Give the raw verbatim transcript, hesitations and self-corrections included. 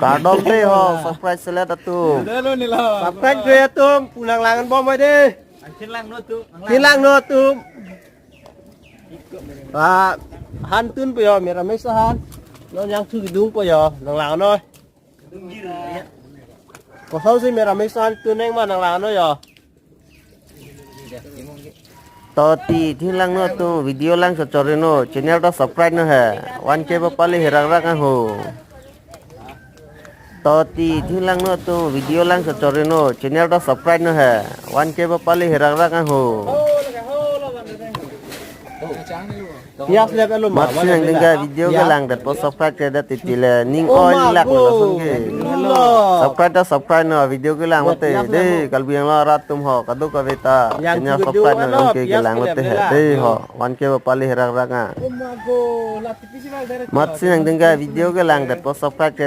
Kardom te ho, subscribe selet atum. Subscribe te atum, pu nanglangbom oi de. Thinlangno atum. Ah, han tunpo yo, merames ahan. Non jangthu kedungpo yo, nanglang noi. Kosonsi merames ahan tun nangma nanglang noi yo. To ti thinlangno atum video lang chot chot reno, channel ta subscribe non he. One K papale herak rak aho. To ti thinlangno atum video lang chot chot reno, channel ta subscribe non he. One K papale herak rak aho. Yes, lep elo ma. Mat sinang dingga video kelang det po subscribe ke det titi le ning oi lak na langsung ke. Subscribe ta subscribe non, video kelang mate. De Karbi Anglong arat atum ho, kadokave ta channel subscribe non, ke kelang mate he. De ho, one K papale herak rak a. Mat sinang dingga video kelang det po subscribe ke